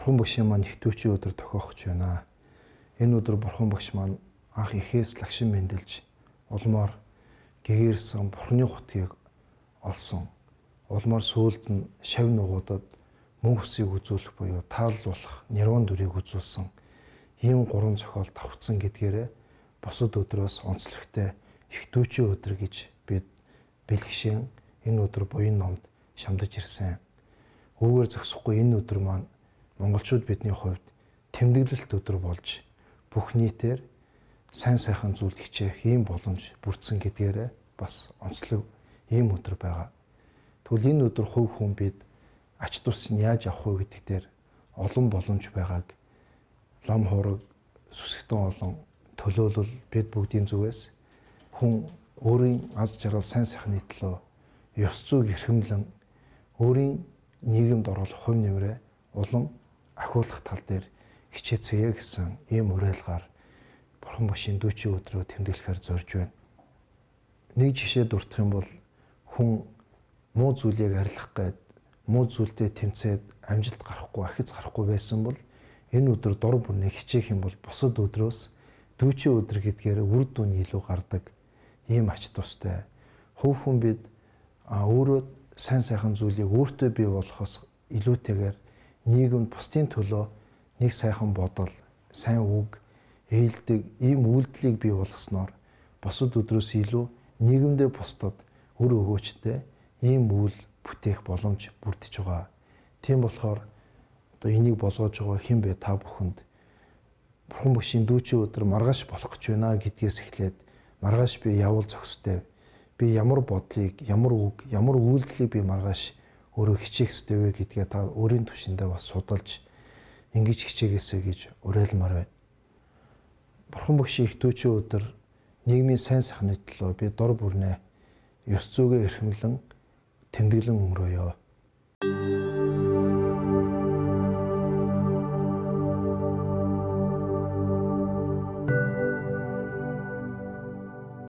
Бурхан багшийн маань их дүүчийн өдөр тохиох гэж байна. Энэ өдөр Бурхан багш маань анх ихээс лагшин мэндэлж улмаар гэгэрсэн Бурханы хутгийг олсон. Улмаар сүүлд нь шав нугуудад мөнх усыг үзүүлэх буюу тааллуулах нирван дүрийг үзүүлсэн. Ийм гурван зохиол давхцсан гэдгээрээ бусад өдрөөс онцлогтой их дүүчийн өдөр гэж бид бэлгшээн энэ өдөр буян номд шамдаж ирсэн. Үүгээр зогсохгүй энэ өдөр маань монголчууд бидний хувьд тэмдэглэлт өдөр болж бүх нийтээр сайн сайхан зүйлд хичээх ийм боломж бүрдсэн гэдгээрээ бас онцлог ийм өдөр байгаа. Тэгвэл энэ өдөр хувь хүн бид ач тус нь яаж авах вэ гэдэг дээр олон боломж байгааг лам хуураг сүсгтэн олон төлөөлөл бид бүгдийн зүгээс хүн өөрийн аз жаргал сайн сайхны төлөө ёс зүйг эрхэмлэн өөрийн нийгэмд оруулах хувь нэмрээ улам ахиулах тал дээр хичээцгээе гэсэн ийм уриалгаар Бурхан багшийн дүүчийн өдрөө тэмдэглэхээр зорж байна. Нэг жишээ дурдах юм бол хүн муу зүйлийг арилгах гээд муу зүйлтэй тэмцээд амжилт гарахгүй, ахиц гарахгүй байсан бол энэ өдөр дор бүрнээ хичээх юм бол бусад өдрөөс дүүчийн өдөр гэдгээр үр дүн илүү гардаг ийм ач тустай. Хувь хүн бид өөрөө сайн сайхан зүйлийг өөртөө бий болгохоос илүүтэйгээр нийгэмд бусдын төлөө нэг сайхан бодол, сайн үг, ээлдэг ийм үйлдэлийг бий болгосноор бусад өдрөөс илүү нийгэмдээ бусдад үр өгөөчтэй ийм үйл бүтээх боломж бүрдэж байгаа. Тийм болохоор одоо энийг болгож байгаа хэн бэ та бүхэнд Бурхан багшийн дүүчийн өдөр маргааш болох гэж байна гэдгээс эхлээд маргааш би явуул зохистой. Би ямар бодлыг, ямар үг, ямар үйлдэлийг би маргааш өөрөө хичээх ёстой вэ гэдгээ та өөрийн түвшиндээ бас судалж ингэж хичээгээсэй гэж уриалмаар байна. Бурхан багшийн их дүүчийн өдөр нийгмийн сайн сайхны төлөө би дор бүрнээ ёс зүйгээ эрхэмлэн тэмдэглэн өнгөрөөё.